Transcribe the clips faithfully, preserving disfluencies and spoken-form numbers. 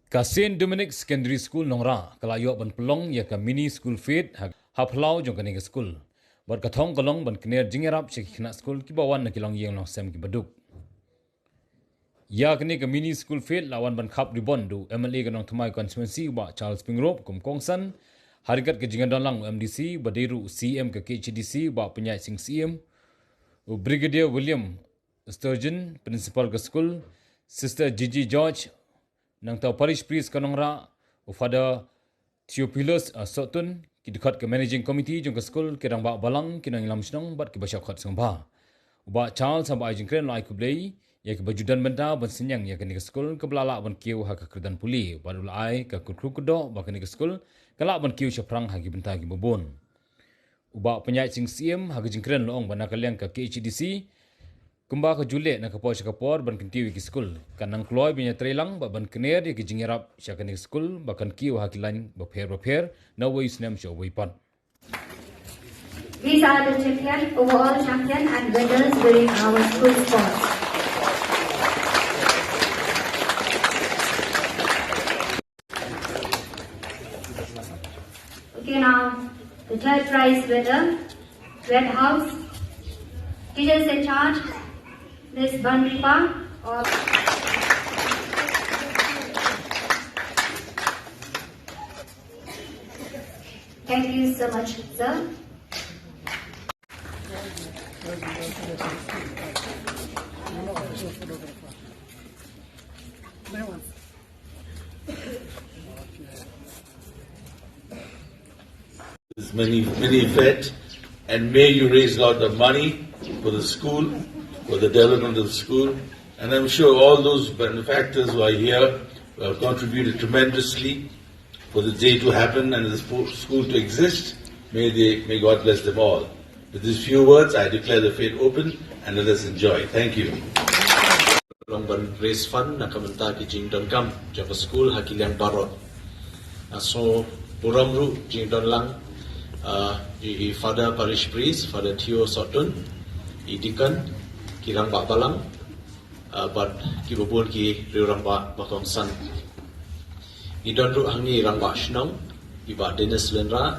Ka Saint Dominic Secondary School Nongrah ka la ïoh ban pynlong ïa ka mini school feast ha, ha phyllaw jong kane ka skul. Bad ka thong ka long ban kner jingïarap sha ki khynnah skul kiba wan na ki longïing longsem kiba duk. Ïa kane ka mini school feast la wan ban khap ribbon da u M L A ka Nongthymmai constituency u Bah Charles Pyngrope kum kongsan. Ha ryngkat ka jingdon lang u M D C, ba dei ruh u C M ka K H A D C, u Bah Pynïaid Sing Syiem, u Brigadier William Sturgeon, Principal ka skul, Sister Gigi George, nangta u Parish Priest ka Nongrah, u Father Theophilus, uh, Sohtun, ki dkhot ka Managing Committee jong ka skul, ki rangbah balang, ki nongïalam shnong bad kiba shah khot sngewbha. U Bah Charles haba ai jingkren u la ai khublei ïa kiba ju don bynta ban synñiang ïa kane ka skul kaba la lah ban kiew ha ka kyrdan pule, bad u la ai ka kyrkhu kyrdoh ba kane ka skul ka lah ban kiew shaphrang ha ki bynta kiba bun. U Bah Pynïaid Sing Syiem ha ka jingkren u la ong ba na ka liang ka K H A D C kumba ka ju leh na ka por sha ka por ban kyntiew ïa ki skul, kan nang kloi ban ïatreilang bad ban kner ïa ki jingïarap sha kane ka skul ba kan kiew ha ki lain bapher bapher na uwei u snem sha uwei pat. These are the champion, overall champion and winners during our school sports. Okay, now the third prize winner, Red House. Teachers in charge, Miss Banripa of Thank you so much, sir. Many, many fed, and may you raise a lot of money for the school, for the development of the school. And I'm sure all those benefactors who are here, who have contributed tremendously for the day to happen and the spo- school to exist, may they, may God bless them all. With these few words, I declare the fete open and let us enjoy. Thank you. Long ban raise fund na ka bynta ki jingdonkam jong ka skul ha ki liang baroh. Nga sngew burom ruh jingdon lang, ah, i, i Father Parish Priest, Father Theo Sohtun, i Deacon, ki rangbah balang, ah, bad kiba bun ki riew rangbah ba kongsan. I don ruh hangne i rangbah shnong, i Bah Dennis Lyngdoh,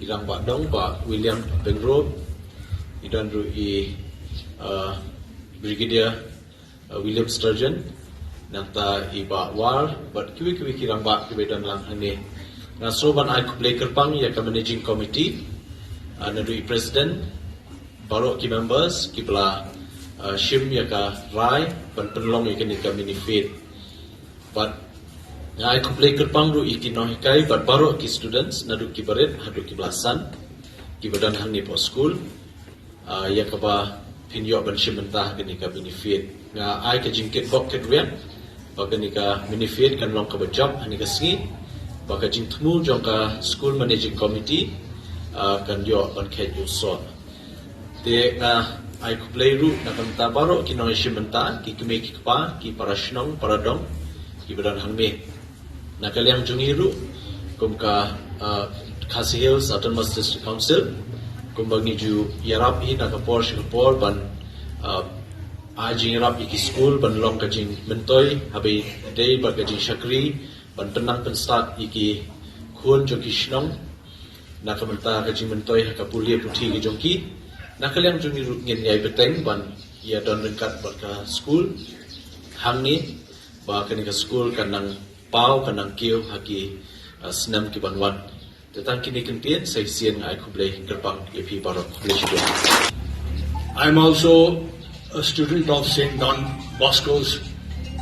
i rangbah dong, Bah William Pyngrope, i don ruh i, ah, Brigadier, uh, William Sturgeon, nangta i Bah War, bad kiwei kiwei ki rangbah kiba don lang hangne. Nga sngew ban ai khublei kyrpang ïa ka Managing Committee, uh, naduh i President, baroh ki members, kiba la, uh, shim ïa ka rai ban pynlong ïa kane ka mini fete. Bad nga ai khublei kyrpang ruh ïa ki nonghikai bad baroh ki students, naduh kiba rit haduh kiba la san, kiba don hangne hapoh skul. Ah, ïa kaba phin ïoh ban shim bynta ha kane ka mini fete. Nga ai ka jingkitbok kitrwiang ba kane ka mini fete kan long kaba jop ha kane ka sngi, ba ka jingthmu jong ka School Managing Committee, ah, kan ïoh ban kheit ïa u soh. Te nga ai khublei ruh na ka bynta baroh ki nongshim bynta, ki kmie ki kpa, ki para shnong para dong kiba don hangne. Na ka liang jong ngi ruh kum ka, ah, Khasi Hills Autonomous District Council, kumba ngi ju ïarap hi na ka por sha ka por ban, ah, ai jingïarap ïa ki skul ban long ka jingmyntoi haba ïadei bad ka jingshakri, ban pynnang pynstad ïa ki khun jong ki shnong na ka bynta ka jingmyntoi ha ka pule puthi ka jong ki. Na ka liang jong ngi ruh ngin ïai bteng ban ïadon ryngkat bad ka skul hangne, ba kane ka skul kan nang paw, kan nang kiew ha ki, uh, snem ki ban wan. Te tang kine ki kyntien, sa shisien nga ai khublei kyrpang ïa phi baroh. Khublei shibun. I'm also a student of Saint Don Bosco's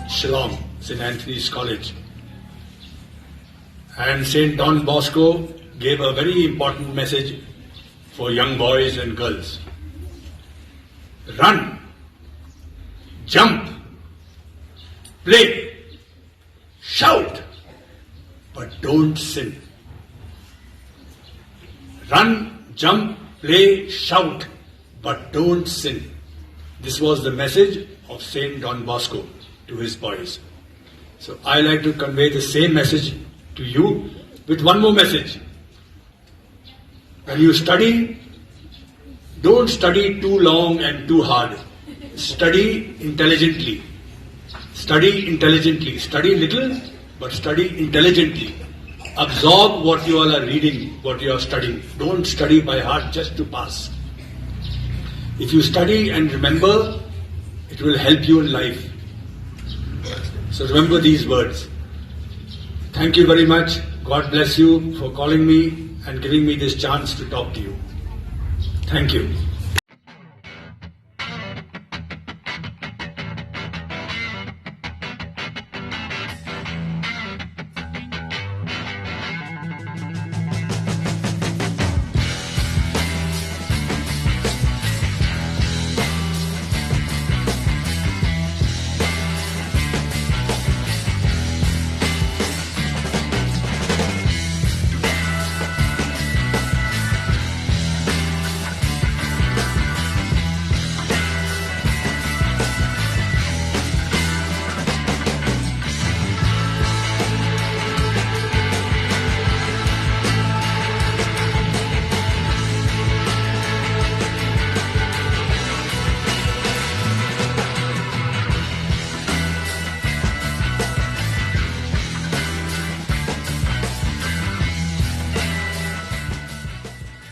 Shillong, Saint Anthony's College. And Saint Don Bosco gave a very important message for young boys and girls. Run, jump, play, shout, but don't sin. Run, jump, play, shout, but don't sin. This was the message of Saint Don Bosco to his boys. So I like to convey the same message to you with one more message. When you study, don't study too long and too hard. Study intelligently. Study intelligently. Study little, But study intelligently. Absorb what you all are reading, what you are studying. Don't study by heart just to pass. If you study and remember, it will help you in life. So remember these words. Thank you very much. God bless you for calling me and giving me this chance to talk to you. Thank you.